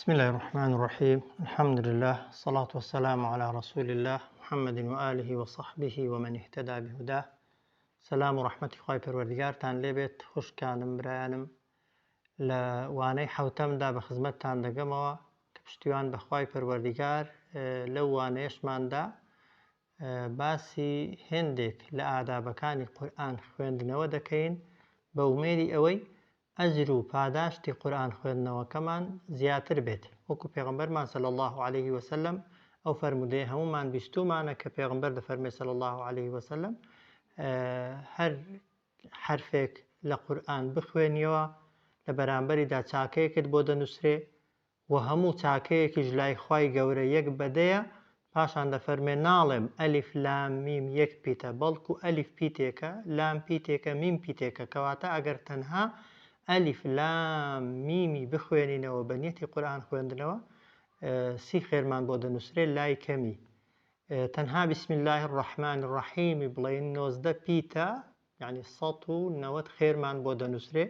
بسم اللە الرحمن الرحیم الحمد لله الصلاة والسلام علی رسول اللە محمد وآله وصحبه ومن اهتدى بهداه سلام و ڕەحمەتی خوای پەروەردگارتان لێبێت خوشکانم برایانم لە وانەی حەوتەمدا بە خزمەتتان دەگەمەوە کە پشتیوان بە خوای پەروەردگار لەو وانەیەشماندا باسی هێندێک لە ئادابەکانی قورئان خوێندنەوە دەکەین بە ئومێدی ئەوەی ئەجر و پاداشتی قورئان خوێندنەوەکەمان زیاتر بێت وەکو پێغەمبەرمان صلی اللە علیه وسلم ئەو فەرموودەیە هەموومان بیستوومانە کە پێغەمبەر دەفەرمێ صلی اللە علیه وسلم هەر حەرفێک لە قورئان بخوێنیەوە لە بەرامبەریدا چاکەیەکت بۆ دەنووسرێ وە هەموو چاکەیەکیش لای خوای گەورە یەک بە دەیە، پاشان دەفەرمێ ناڵێم، ئەلیف لام میم، یەک پیتە، بەڵکو ئەلیف پیتێکە، لام پیتێکە، میم پیتێکە، کەواتە ئەگەر تەنها ئەلیف لام میمی بخوێنینەوە بە نیەتی قورئان خوێندنەوە سی خێرمان بۆ دەنوسرێ لای کەمی تەنها بسم اللە الرحمن الرحیم بڵێین 19 پیتە یانی 190 خێرمان بۆ دەنووسرێ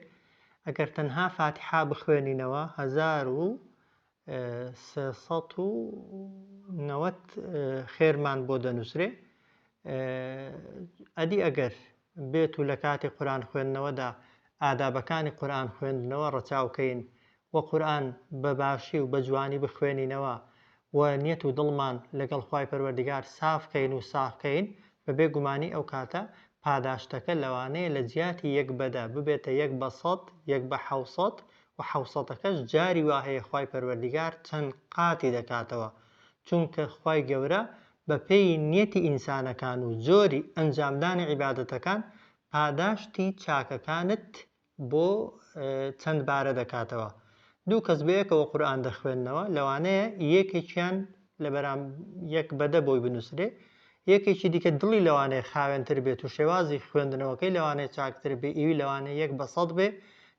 ئەگەر تەنها فاتیحا بخوێنینەوە 1390 خێرمان بۆ دەنووسرێ ئەدی ئەگەر بێت و لە کاتی قورآن خوێندنەوەدا ئادابەکانی قورآن خوێندنەوە ڕەچاوکەین و قورئان بە باشی و بە جوانی بخوێنینەوە و نیەت و دڵمان لەگەڵ خوای پەروەردگار ساف کەین و ساغ کەین بە بێ گومانی ئەو کاتە پاداشتەکە لەوانەیە لە جیاتی یەک بە دە ببێتە یەک بە سەد یەک بە حەوسەد و حەوسەتەکەش جاری وا هەیە خوای پەروەردگار چەند قاتی دەکاتەوە چونکە خوای گەورە بە پێی نیەتی ئینسانەکان و جۆری ئەنجامدانی عیبادەتەکان پاداشتی چاکەکانت بۆ چەند بارە دەکاتەوە. دوو کەس بەیەکەوە قورئان دەخوێننەوە، لەوانەیە یەکێکیان لە بەرام یەک بە دە بۆی بنووسرێ، یەکێکی دیکە دڵی لەوانەیە خاوێنتر بێت و شێوازی خوێندنەوەکەی لەوانەیە چاکتر بێ، ئیوی لەوانەیە یەک بە سەد بێ،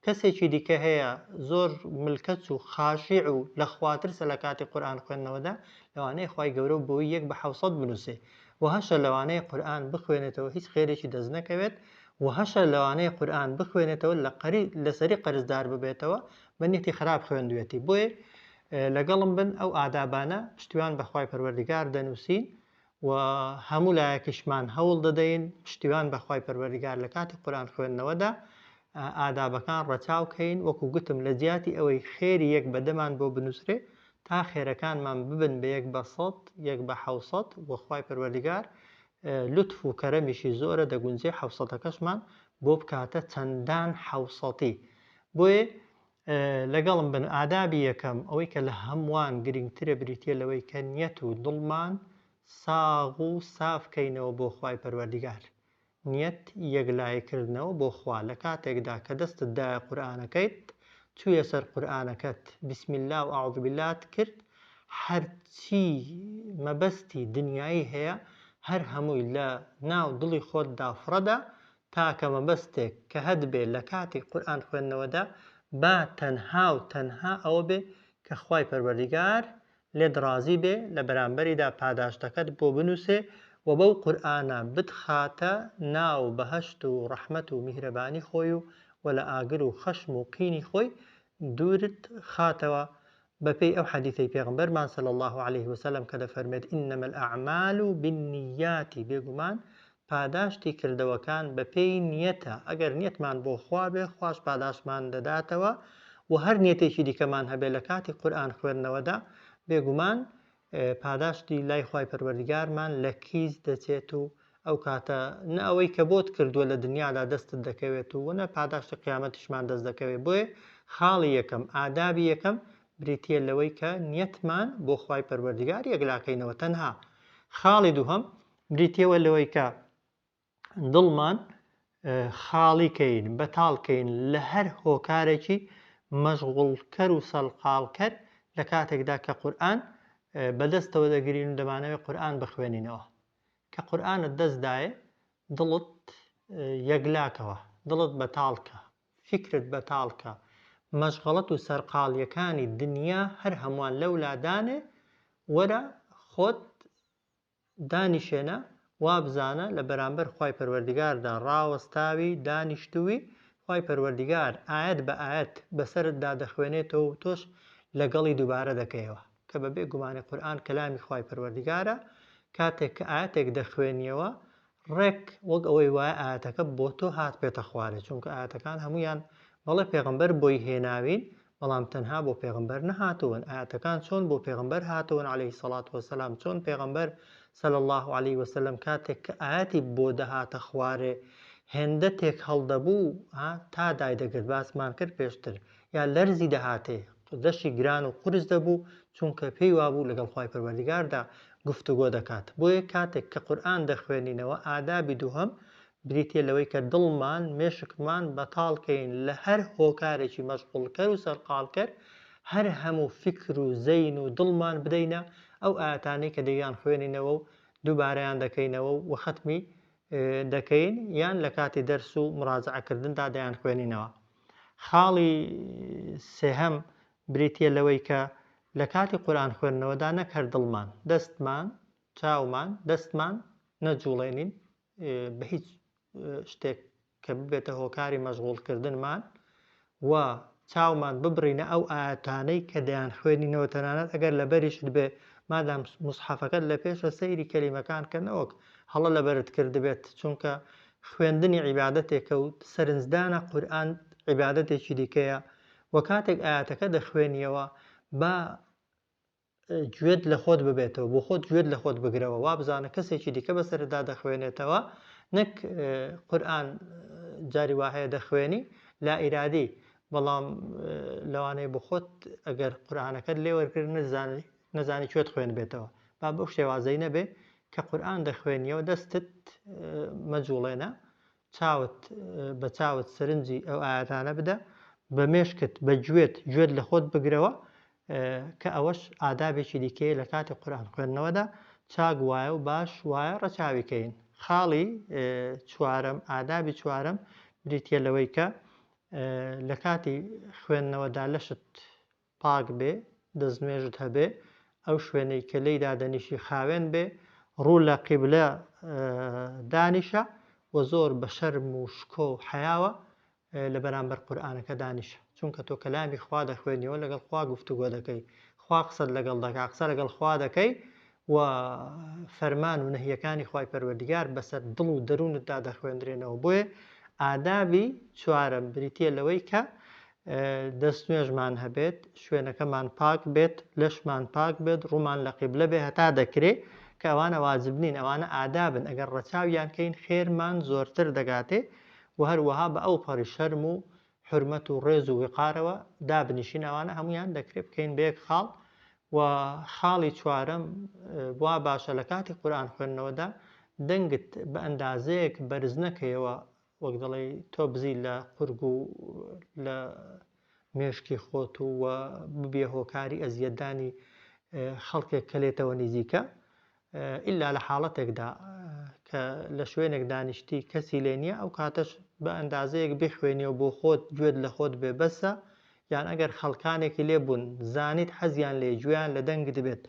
کەسێکی دیکە هەیە زۆر ملکەچ و خاشیع و لە خواترسە لە کاتی قورئان خوێندنەوەدا، لەوانەیە خوای گەورە بۆی یەک بە حەوسەد بنووسێ. وە هەشە لەوانەیە قورئان بخوێنێتەوە هیچ خێرێکی دەست نەکەوێت، وە هەشە لەوانەیە قورئان بخوێنێتەوە لە قەری لەسەری قەرزدار ببێتەوە بە نیەتی خراپ خوێندوێتی بۆیە لەگەڵم بن ئەو ئادابانە پشتیوان بە خوای پەروەردگار دەنووسین و هەموو لایەکیشمان هەوڵ دەدەین پشتیوان بە خوای پەروەردگار لە کاتی قورئان خوێندنەوەدا ئادابەکان ڕەچاو کەین وەکو گوتم لە جیاتی ئەوەی خێری یەک بە دەمان بۆ بنووسرێ تا خێرەکانمان ببن بە یەک بە سەد یەک بە حەوسەد وە خوای پەروەردگار لوتف و کەرەمیشی زۆرە دەگونجێ حەوسەتەکەشمان بۆ بکاتە چەندان حەوسەتی بۆیە لەگەڵم بن ئادابی یەکەم ئەوەی کە لە هەمووان گرنگترە بریتە لەوەی کە نیەت و دڵمان ساغ و ساف کەینەوە بۆ خوای پەروەردگار نیەت یەکلایی کردنەوە بۆ خوا لە کاتێکدا کە دەستت دایە قورئانەکەیت چوویە سەر قورئانەکەت بسم اللە و اعوذ باللە ت کرد هەرچی مەبەستی دنیایی هەیە هەر هەمووی لە ناو دڵی خۆتدا فڕەدە تاکە مەبەستێک کە هەتبێ لە کاتی قورئان خوێندنەوەدا با تەنها و تەنها ئەوە بێ کە خوای پەروەردگار لێت ڕازی بێ لە بەرامبەریدا پاداشتەکەت بۆ بنووسێ و بەو قورئانە بتخاتە ناو بەهەشت و ڕەحمەت و میهرەبانی خۆی و وە لە ئاگر و خەشم و قینی خۆی دوورت خاتەوە بەپێی ئەو حەدیثەی پێغەمبەرمان صلی اللە علیه وسلم کە دەفەرمێت انما الاعمال بالنیات بێگومان پاداشتی کردەوەکان بەپێی نیەتە، ئەگەر نیەتمان بۆ خوا بێ خواش پاداشتمان دەداتەوە و هەر نیەتێکی دیکەمان هەبێ لە کاتی قورئان خوێندنەوەدا بێگومان پاداشتی لای خوای پەروەردگارمان لە کیس دەچێت و ئەو کاتە نە ئەوەی کە بۆت کردووە لە دنیادا دەستت دەکەوێت و نە پاداشتی قیامەتیشمان دەست دەکەوێت بۆیە خاڵی یەکەم ئادابی یەکەم بریتییە لەوەی کە نیەتمان بۆ خوای پەروەردگار یەکلاکەینەوە تەنها خاڵی دووهەم بریتییەوە لەوەی کە دڵمان خاڵی کەین بەتاڵ کەین لە هەر هۆکارێکی مەشغوڵکەر و سەرقاڵکەر لە کاتێکدا کە قورئان بەدەستەوە دەگرین و دەمانەوێت قورئان بخوێنینەوە کە قورئانت دەستدایە دڵت یەکلاکەوە دڵت بەتاڵکە فیکرت بەتاڵکە مەشغەڵەت و سەرقاڵیەکانی دنیا هەر هەمووان لەولا دانێ وەرە خۆت دانیشێنە، وابزانە لە بەرامبەر خوای پەروەردگاردا ڕاوەستاوی، دانیشتووی، خوای پەروەردگار ئایەت بە ئایەت بەسەرتدا دەخوێنێتەوە و تۆش لەگەڵی دووبارە دەکەیەوە کە بە بێ گومانی قورئان کەلامی خوای پەروەردگارە کاتێک کە ئایەتێک دەخوێنیەوە ڕێک وەک ئەوەی وایە ئایەتەکە بۆ تۆ هاتبێتە خوارێ چونکە ئایەتەکان هەموویان بەڵێ پێغەمبەر بۆی هێناوین بەڵام تەنها بۆ پێغەمبەر نەهاتوون ئایەتەکان چۆن بۆ پێغەمبەر هاتوون علیه الصلاة والسلام چۆن پێغەمبەر صلی اللە علیه وسلم کاتێک کە ئایەتی بۆ دەهاتە خوارێ هێندە تێک هەڵدەبوو تا دایدەگرت باسمان کرد پێشتر یا لەرزی دەهاتێ دەشی گران و قورس دەبوو چونکە پێی وابوو لەگەڵ خوای پەروەردگاردا گفتوگۆ دەکات بۆیە کاتێک کە قورئان دەخوێنینەوە ئادابی دووهەم بریتیە لەوەی کە دڵمان مێشکمان بەتاڵ کەین لە هەر هۆکارێکی مەشغوڵکەر و سەرقاڵکەر هەر هەموو فیکر و زەین و دڵمان بدەینە ئەو ئایەتانەی کە دەیانخوێنینەوە و دووبارەیان دەکەینەوە و خەتمی دەکەین یان لە کاتی دەرس و مراجعەکردندا دەیانخوێنینەوە. خاڵی سێهەم بریتییە لەوەی کە لە کاتی قورئان خوێندنەوەدا نەک هەر دڵمان، دەستمان، چاومان، دەستمان نەجوڵێنین بە هیچ شتێک کە ببێتە هۆکاری مەشغوڵکردنمان و چاومان ببڕینە ئەو ئایەتانەی کە دەیانخوێنینەوە تەنانەت ئەگەر لەبەریشت بێ مادام موسحەفەکەت لە پێشە سەیری کەلیمەکان کە نەوەک هەڵە لەبەرت کردبێت چونکە خوێندنی عیبادەتێکە و سەرنجدانە قورئان عیبادەتێکی دیکەیە و کاتێک ئایەتەکە دەخوێنیەوە با گوێت لە خۆت ببێتەوە بۆ خۆت گوێت لە خۆت بگرەوە وابزانە کەسێکی دیکە بەسەرتدا دەخوێنێتەوە نەک قورئان جاری وا هەیە دەخوێنی لا ئیرادی بەڵام لەوانەیە بۆ خۆت ئەگەر قورئانەکەت لێ وەرگرت نەزانی نەزانی کوێت خوێنبێتەوە با بەو شێوازەی نەبێ کە قورئان دەخوێنیەوە دەستت مەجوڵێنە چاوت بە چاوت سەرنجی ئەو ئایەتانە بدە، بە مێشکت، بە گوێت، گوێت لە خۆت بگرەوە، کە ئەوەش ئادابێکی دیکەیە لە کاتی قورئان خوێندنەوەدا چاک وایە و باش وایە ڕەچاوی کەین. خاڵی چوارەم، ئادابی چوارەم بریتییە لەوەی کە لە کاتی خوێندنەوەدا لەشت پاک بێ، دەستنوێژت هەبێ، ئەو شوێنەی کە لێی دادەنیشی خاوێن بێ، ڕوو لە قیبلە دانیشە و زۆر بە شەرم و شکۆ و حەیاوە لە بەرامبەر قورئانەکە دانیشە، چونکە تۆ کەلامی خوا دەخوێنیەوە لەگەڵ خوا گفتوگۆ دەکەی، خوا قسەت لەگەڵ دەکا، قسە لەگەڵ خوا دەکەی و فەرمان و نەهیەکانی خوای پەروەردگار بەسەر دڵ و دەروونتدا دەخوێندرێنەوە، بۆیە ئادابی چوارەم بریتیە لەوەی کە دەستنوێژمان هەبێت، شوێنەکەمان پاک بێت، لەشمان پاک بێت، ڕوومان لە قیبلە بێ هەتا دەکرێ، کە ئەوانە واجب نین، ئەوانە ئادابن، ئەگەر ڕەچاویان کەین خێرمان زۆرتر دەگاتێ و هەروەها بە ئەوپەڕی شەرم و حورمەت و ڕێز و ویقارەوە دابنیشین، ئەوانە هەموویان دەکرێ بکەین بە یەک خاڵ و خاڵی چوارەم وا باشە لە کاتی قورئان خوێندنەوەدا دەنگت بە ئەندازەیەک بەرز نەکەیەوە وەک دەڵێی تۆ بزی لە قورگ و لە مێشکی خۆت و و ببیە هۆکاری ئەزیەتدانی خەڵکێک کە لێتەوە نیزیکە ئیلا لە حاڵەتێکدا کە لە شوێنێک دانیشتی کەسی لێ نییە ئەو کاتەش بە ئەندازەیەک بخوێنیەوە بۆ خۆت گوێت لە خۆت بێ بەسە یان ئەگەر خەڵکانێکی لێ بوون زانیت حەزیان لێ گوێیان لە دەنگت بێت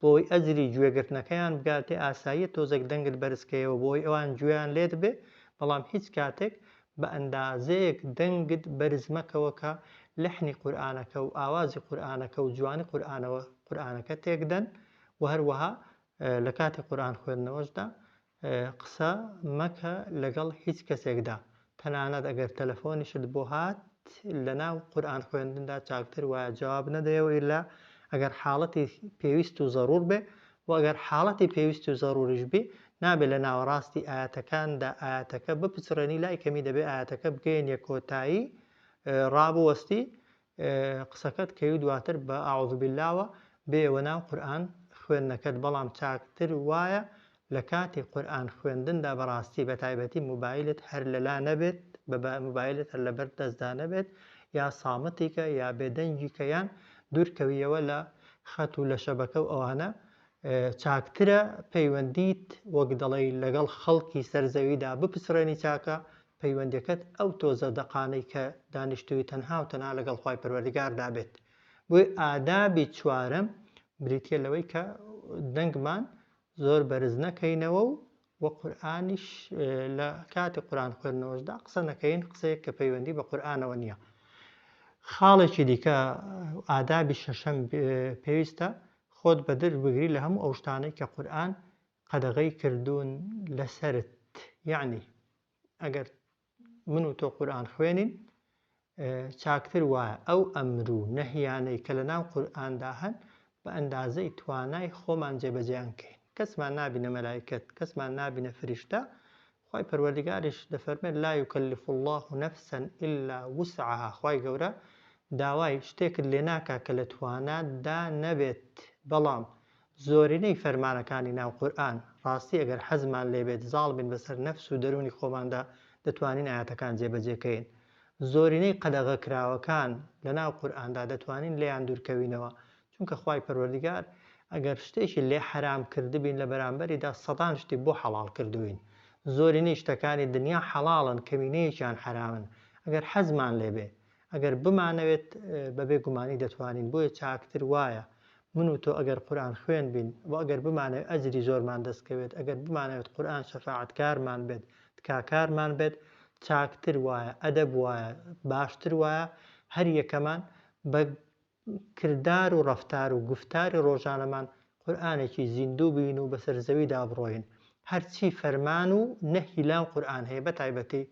بۆی ئەجری گوێگرتنەکەیان بگاتێ ئاساییە تۆزێک دەنگت بەرز کەیەوە بۆی ئەوان گوێیان لێت بێ بەڵام هیچ کاتێک بە ئەندازەیەک دەنگت بەرز مەکەوە کە لەحنی قورئانەکە و ئاوازی قورئانەکە و جوانی قورئانەوە قورئانەکە تێکدەن و هەروەها لە کاتی قورئان خوێندنەوەشدا قسە مەکە لەگەڵ هیچ کەسێکدا تەنانەت ئەگەر تەلەفۆنیشت بۆ هات لەناو قورئان خوێندندا چاکتر وایە جواب نەدەیەوە ئیلا ئەگەر حاڵەتی پێویست و زەڕور بێ و ئەگەر حاڵەتی پێویست و زەڕوریش بی نابێ لە ناوەڕاستی ئایەتەکاندا ئایەتەکە بپچڕێنی لای کەمی دەبێ ئایەتەکە بگەیەنیە کۆتایی ڕابوەستی قسەکەت کەی و دواتر بە اعوذ باللە وە بێیەوە ناو قورئان خوێندنەکەت بەڵام چاکتر وایە لە کاتی قورئان خوێندندا بەڕاستی بەتایبەتی موبایلت هەر لەلا نەبێت بە موبایلت هەر لەبەر دەستدا نەبێت یا سامتی کە یا بێدەنگی کە یان دوورکەویەوە لە خەت و لە شەبەکە و ئەوانە چاکترە پەیوەندیت وەک دەڵێی لەگەڵ خەڵکی سەر زەویدا بپچڕێنی چاکە پەیوەندیەکەت ئەو تۆزە دەقانەی کە دانیشتووی تەنها و تەنها لەگەڵ خوای پەروەردگاردا بێت بۆیە ئادابی چوارەم بریتیە لەوەی کە دەنگمان زۆر بەرز نەکەینەوە و وە قورئانیش لە کاتی قورئان خوێندنەوەشدا قسە نەکەین قسەیەک کە پەیوەندی بە قورئانەوە نییە. خاڵێکی دیکە ئادابی شەشەم پێویستە خۆت بەدر بگری لە هەموو ئەو شتانەی کە قورئان قەدەغەی کردوون لەسەرت یەعنی ئەگەر من و تۆ قورئان خوێنین چاکتر وایە ئەو ئەمر و نەهیانەی کە لەناو قورئاندا هەن بە ئەندازەی توانای خۆمان جێبەجێیان کەین. کەسمان نابینە مەلایکەت، کەسمان نابینە فریشتە، خوای پەروەردگاریش دەفەرمێت لا یکلف اللە نفسا الا وسعها خوای گەورە داوای شتێکت لێ ناکا کە لە تواناتدا نەبێت، بەڵام زۆرینەی فەرمانەکانی ناو قورئان ڕاستی ئەگەر حەزمان لێ بێت زاڵ بین بەسەر نەفس و دەروونی خۆماندا دەتوانین ئایەتەکان جێبەجێ کەین. زۆرینەی قەدەغەکراوەکان لەناو قورئاندا دەتوانین لێیان دوورکەوینەوە چونکە خوای پەروەردگار ئەگەر شتێکی لێ حەرام کردبین لە بەرامبەریدا سەدان شتی بۆ حەڵاڵ کردووین. زۆرینەی شتەکانی دنیا حەڵاڵن کەمینەیەکیان حەرامن ئەگەر حەزمان لێ بێ ئەگەر بمانەوێت بەبێ گومانی دەتوانین بۆیە چاکتر وایە من و تۆ ئەگەر قورئان خوێن بین و ئەگەر بمانەوێت ئەجری زۆرمان دەست کەوێت ئەگەر بمانەوێت قورئان شەفاعەتکارمان بێت تکاکارمان بێت چاکتر وایە ئەدەب وایە باشتر وایە هەر یەکەمان بە کردار و ڕەفتار و گوفتاری ڕۆژانەمان قورئانێکی زیندوو بین و بەسەر زەویدا بڕۆین هەرچی فەرمان و نەهی لاو قورئان هەیە بەتایبەتی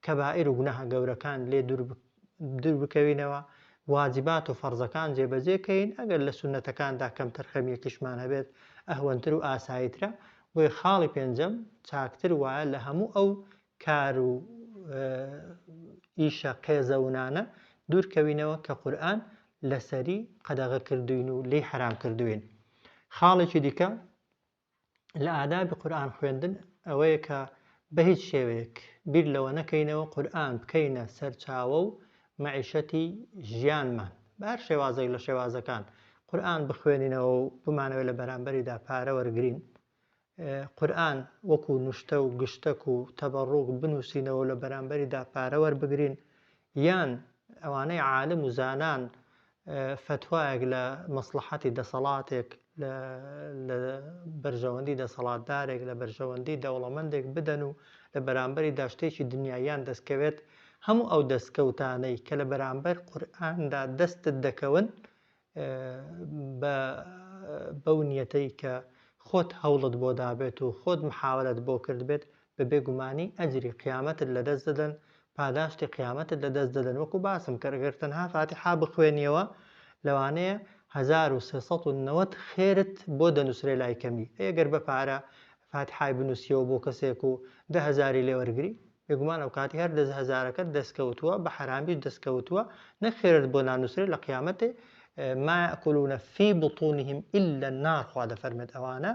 کەبائیر و گوناهە گەورەکان لێ دوور بکەوینەوە واجبات و فەرزەکان جێبەجێ کەین ئەگەر لە سوننەتەکاندا کەمتەرخەمیەکیشمان هەبێت ئەهوەنتر و ئاساییترە بۆیە خاڵی پێنجەم چاکتر وایە لە هەموو ئەو کار و ئیشە قێزەونانە دوورکەوینەوە کە قورئان لەسەری قەدەغە کردوین و لێی حەرام کردوین. خاڵێکی دیکە لە ئادابی قورئان خوێندن ئەوەیە کە بە هیچ شێوەیەک بیر لەوە نەکەینەوە قورئان بکەینە سەرچاوە و مەعیشەتی ژیانمان بە هەر شێوازێک لە شێوازەکان قورئان بخوێنینەوە و بمانەوێت لە بەرامبەریدا پارە وەرگرین قورئان وەکو نوشتە و گشتەک و تەبەڕوک بنووسینەوە و لە بەرامبەریدا پارە وەربگرین، یان ئەوانەی عالم و زانان فەتوایەک لە مەسڵەحەتی دەسەڵاتێک لە لە بەرژەوەندی دەسەڵاتدارێک لە بەرژەوەندی دەوڵەمەندێک بدەن و لە بەرامبەریدا شتێکی دنیاییان دەستکەوێت، هەموو ئەو دەستکەوتانەی کە لە بەرامبەر قورئاندا دەستت دەکەون بە بەو نیەتەی کە خۆت هەوڵت بۆ دابێت و خۆت محاوەلەت بۆ کردبێت بە بێ گومانی ئەجری قیامەتت لە دەست دەدەن پاداشتی قیامەتت لە دەست دەدەن وەکو باسم کرد گەر تەنها فاتیحا بخوێنیەوە لەوانەیە 1390 خێرت بۆ دەنووسرێ لای کەمی ئەی گەر بە پارە فاتیحای بنووسیەوە بۆ کەسێک و دە هەزاری لێ وەرگری بێگومان ئەوکاتی هەر دە هەزارەکەت دەستکەوتووە بە حەرامیش دەستکەوتووە نەک خێرت بۆ نانوسرێ لە قیامەتێ ما یاکلون فی بطونهم الا النار خوا دەفەرمێت ئەوانە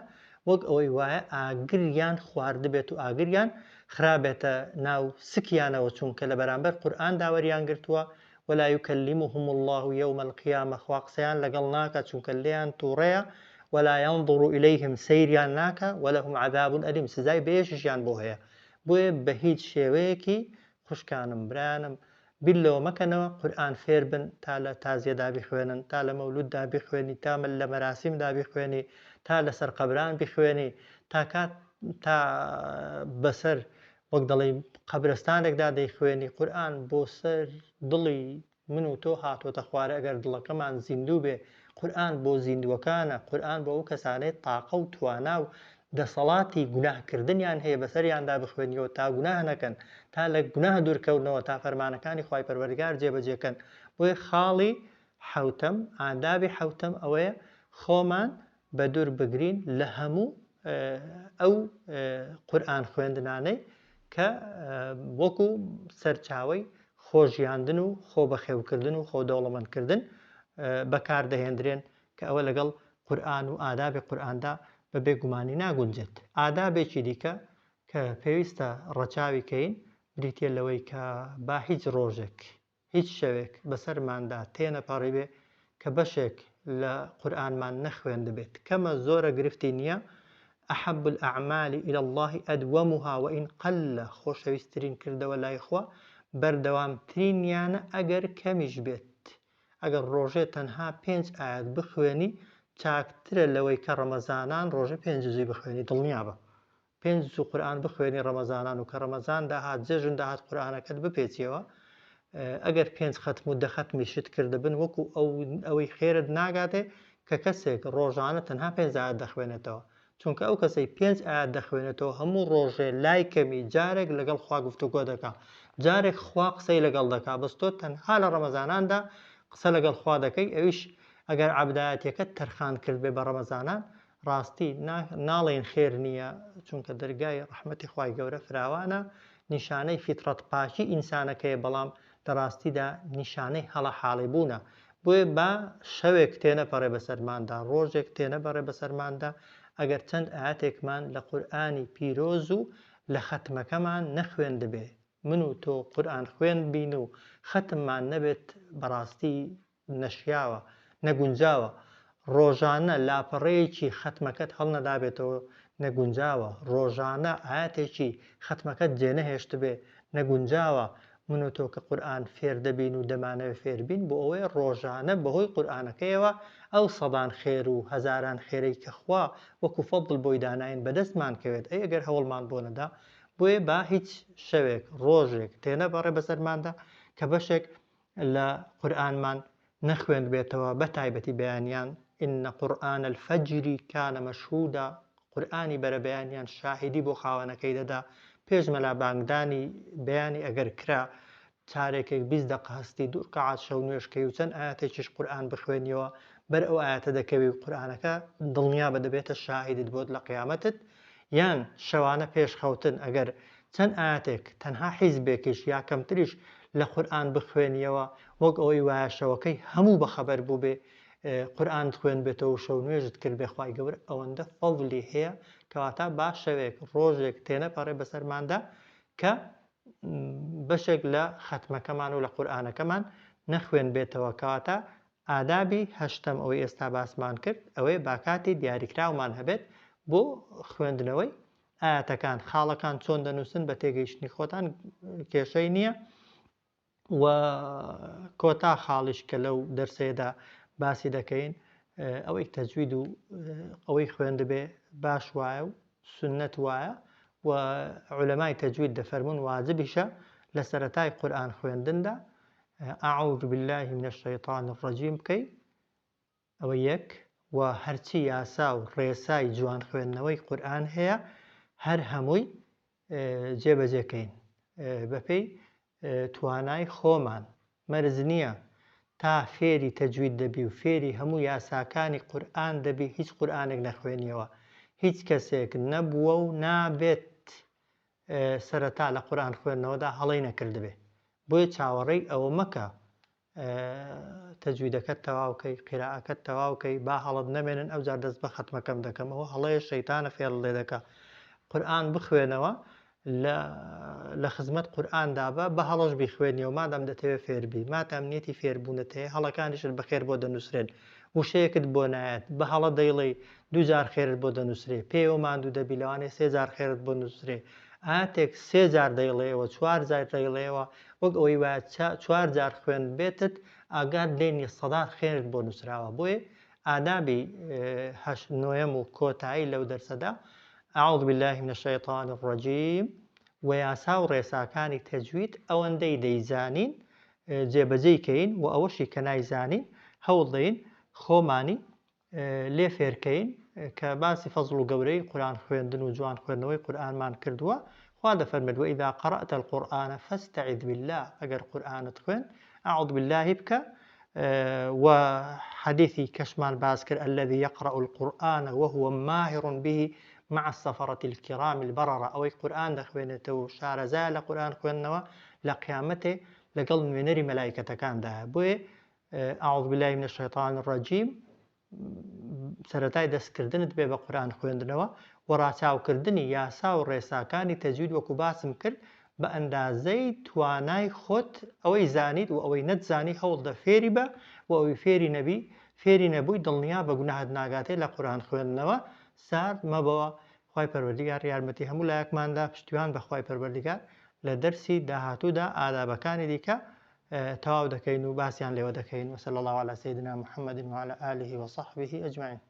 وەک ئەوەی وایە ئاگریان خواردبێت و ئاگریان خرابێتە ناو سکیانەوە چونکە لە بەرامبەر قورئاندا وەریان گرتووە ولا یکلمهم اللە یوم القیامە خوا قسەیان لەگەڵ ناکا چونکە لێیان توڕەیە ولا ینظر الیهم سەیریان ناکا ولهم عذاب الیم سزای بەیەشیشیان بۆ هەیە بۆیە بە هیچ شێوەیەکی خوشکانم برایانم بیر لەوە مەکەنەوە قورئان فێر بن تا لە تازیەدا بیخوێنن تا لە مەولوددا بیخوێنی تا لە مەراسیمدا بیخوێنی تا لەسەر قەبران بیخوێنی تا کات تا بەسەر وەک دەڵێی قەبرستانێکدا دەیخوێنی قورئان بۆ سەر دڵی من و تۆ هاتۆتە خوارێ ئەگەر دڵەکەمان زیندوو بێ قورئان بۆ زیندووەکانە قورئان بۆ ئەو کەسانەی تاقە و توانا و دەسەڵاتی گوناه کردنیان هەیە بەسەریاندا بخوێنیەوە تا گوناه نەکەن تا لە گوناه دوورکەونەوە تا فەرمانەکانی خوای پەروەردگار جێبەجێ کەن بۆیە خاڵی حەوتەم ئادابی حەوتەم ئەوەیە خۆمان بەدوور بگرین لە هەموو ئەو قورئان خوێندنانەی کە وەکو سەرچاوەی خۆژیاندن و خۆ بەخێوکردن و خۆ دەوڵەمەندکردن بەکاردەهێندرێن کە ئەوە لەگەڵ قورئان و ئادابی قورئاندا بە بێ گومانی ناگونجێت. ئادابێکی دیکە کە پێویستە ڕەچاوی کەین بریتیە لەوەی کە با هیچ ڕۆژێک هیچ شەوێک بەسەرماندا تێنەپەڕیبێ کە بەشێک لە قورئانمان نەخوێندبێت، کەمە زۆرە گرفتی نییە، احب الاعمال الی اللە ادومها وان قل، خۆشەویستترین کردەوە لای خوا بەردەوامترینیانە ئەگەر کەمیش بێت، ئەگەر ڕۆژێ تەنها پێنج ئایەت بخوێنی چاکترە لەوەی کە ڕەمەزانان ڕۆژێ پێنج جوزی بخوێنی دڵنیابە پێنج جوز قورئان بخوێنی ڕەمەزانان و کە ڕەمەزان داهات جەژن داهات قورئانەکەت بپێچیەوە. ئەگەر پێنج خەتم و دە خەتمیشت کردبن وەکو ئەو ئەوەی خێرت ناگاتێ کە کەسێک ڕۆژانە تەنها پێنج ئایەت دەخوێنێتەوە چونکە ئەو کەسەی پێنج ئایەت دەخوێنێتەوە هەموو ڕۆژێ لای کەمی جارێک لەگەڵ خوا گفتوگۆ دەکا جارێک خوا قسەی لەگەڵ دەکا بەس تۆ تەنها لە ڕەمەزاناندا قسە لەگەڵ خوا دەکەی ئەویش ئەگەر عەبدایەتیەکەت تەرخان کردبێ بە ڕەمەزانان ڕاستی ناڵێین خێر نییە چونکە دەرگای ڕەحمەتی خوای گەورە فراوانە نیشانەی فیتڕەت پاکی ئینسانەکەیە بەڵام لە ڕاستیدا نیشانەی هەڵە حاڵی بوونە بۆیە با شەوێک تێنەپەڕێ بەسەرماندا ڕۆژێک تێنەبەڕێ بەسەرماندا ئەگەر چەند ئایەتێکمان لە قورئانی پیرۆز و لە خەتمەکەمان نەخوێندبێ من و تۆ قورئان خوێن بین و خەتممان نەبێت بەڕاستی نەشیاوە، نەگونجاوە. ڕۆژانە لاپەڕەیەکی خەتمەکەت هەڵنەدابێتەوە نەگونجاوە. ڕۆژانە ئایەتێکی خەتمەکەت جێنەهێشتبێ نەگونجاوە. من و تۆ کە قورئان فێر دەبین و دەمانەوێ فێر بین بۆ ئەوەیە ڕۆژانە بەهۆی قورئانەکەیەوە ئەو سەدان خێر و هەزاران خێرەی کە خوا وەکو فەزڵ بۆی داناین بەدەستمان کەوێت ئەی ئەگەر هەوڵمان بۆ نەدا بۆیە با هیچ شەوێک ڕۆژێک تێنەپەڕێ بەسەرماندا کە بەشێک لە قورئانمان نەخوێندبێتەوە بە تایبەتی بەیانیان، ان قرآن الفجر کان مشهودا، قورئانی بەرەبەیانیان شاهیدی بۆ خاوەنەکەی دەدا، پێش مەلا بانگدانی بەیانی ئەگەر کرا چارێکێک 20 دەقە هەستی دوو ڕکەعات شەو نوێژ کەی و چەند ئایەتێکیش قورئان بخوێنیەوە بەر ئەو ئایەتە دەکەوی و قورئانەکە دڵنیابە دەبێتە شاهیدت بۆت لە قیامەتت، یان شەوانە پێش خەوتن ئەگەر چەند ئایەتێک تەنها حیزبێکیش یا کەمتریش لە قورئان بخوێنیەوە وەک ئەوەی وایە شەوەکەی هەموو بەخەبەر بووبێ قورئانت خوێندبێتەوە و شەو نوێژت کردبێ خوای گەورە ئەوەندە فەزلی هەیە کەواتە با شەوێک ڕۆژێک تێنەپەڕێ بەسەرماندا کە بەشێک لە خەتمەکەمان و لە قورئانەکەمان نەخوێنبێتەوە کەواتە ئادابی هەشتەم ئەوەی ئێستا باسمان کرد ئەوەیە با کاتی دیاریکراومان هەبێت بۆ خوێندنەوەی ئایەتەکان، خاڵەکان چۆن دەنووسن بە تێگەیشتنی خۆتان کێشەی نییە و کۆتا خاڵیش کە لەو دەرسەیەدا باسی دەکەین ئەوەی تەجوید و ئەوەی خوێندبێ باش وایە و سنت وایە و علەمای تەجوید دەفەرمونون واجبیشە لە سەرەتای قورئان خوێندندا اعوذ باللە من الشیطان الرجیم بکەی ئەوە یەک وە هەرچی یاسا و ڕێسای جوان خوێندنەوەی قورئان هەیە هەر هەمووی جێبەجێ کەین بەپێی توانای خۆمان مەرج نییە تا فێری تەجوید دەبی و فێری هەموو یاساکانی قورئان دەبی هیچ قورئانێک نەخوێنیەوە هیچ کەسێک نەبووە و نابێت سەرەتا لە قورئان خوێندنەوەدا هەڵەی نەکردبێ بۆیە چاوەڕێی ئەوە مەکە تەجویدەکەت تەواو کەی قیرائەکەت تەواو کەی با هەڵەت نەمێنن ئەوجار دەست بە خەتمەکەم دەکەم ئەوە هەڵەیە شەیتانە فێڵ لێ دەکا قورئان بخوێنەوە لە لە خزمەت قورئاندا بە بە هەڵەش بیخوێنیەوە مادام دەتەوێت فێربی مادام نیەتی فێربوونت هەیە هەڵەکانیشت بە خێر بۆ دەنووسرێن وشەیەکت بۆ نایەت بە هەڵە دەیڵێی دوو جار خێرت بۆ دەنووسرێ پێیەوە ماندوو دەبی لەوانەیە سێ جار خێرت بۆ نووسرێ ئایەتێک سێ جار دەیڵێیەوە چوار جار دەیڵێیەوە وەک ئەوەی وایە چوار جار خوێندبێتت ئاگات لێ نیە سەدان خێرت بۆ نووسراوە بۆیە ئادابی هەشت نۆیەم و کۆتایی لەو دەرسەدا اعوذ باللە من الشیطان الرجیم و یاسا و ڕێساکانی تەجوید ئەوەندەی دەیزانین جێبەجێی کەین و ئەوەشی کە نایزانین هەوڵ دەین خۆمانی لێ فێرکەین کە باسی فەزڵ و گەورەی قورئان خوێندن و جوان خوێندنەوەی قورئانمان کردووە خوا دەفەرمێت وإذا قرأت القرآن فاستعذ بالله ئەگەر قورئانت خوێند أعوذ بالله بکە و حديثي كشمان باس کرد الذي يقرأ القرآن وهو ماهر به مع السفرة الكرام البررة ئەوەی قورئان دەخوێنێتەوە و شارەزایە لە قورئان خوێندنەوە لە قیامەتێ لەگەڵ نوێنەری مەلایکەتەکاندایە بۆیە اعوذ باللە من الشیطان الرجیم سەرەتای دەستکردنت بێ بە قورئان خوێندنەوە و ڕاچاوکردنی یاسا و ڕێساکانی تەجوید وەکو باسم کرد بە ئەندازەی توانای خۆت ئەوەی زانیت و ئەوەی نەتزانی هەوڵدە فێری بە و ئەوی فێری نەبی فێری نەبووی دڵنیا بە گوناهت ناگاتێ لە قورئان خوێندنەوە سارد مەبەوە خوای پەروەردگار یارمەتی هەموو لایەکماندا پشتیوان بە خوای پەروەردگار لە دەرسی داهاتوودا ئادابەکانی دیکە تەواو دەکەین و باسیان لێوە دەکەین وصلی اللە علی سیدنا محمد وعلی آله وصحبه اجمعین.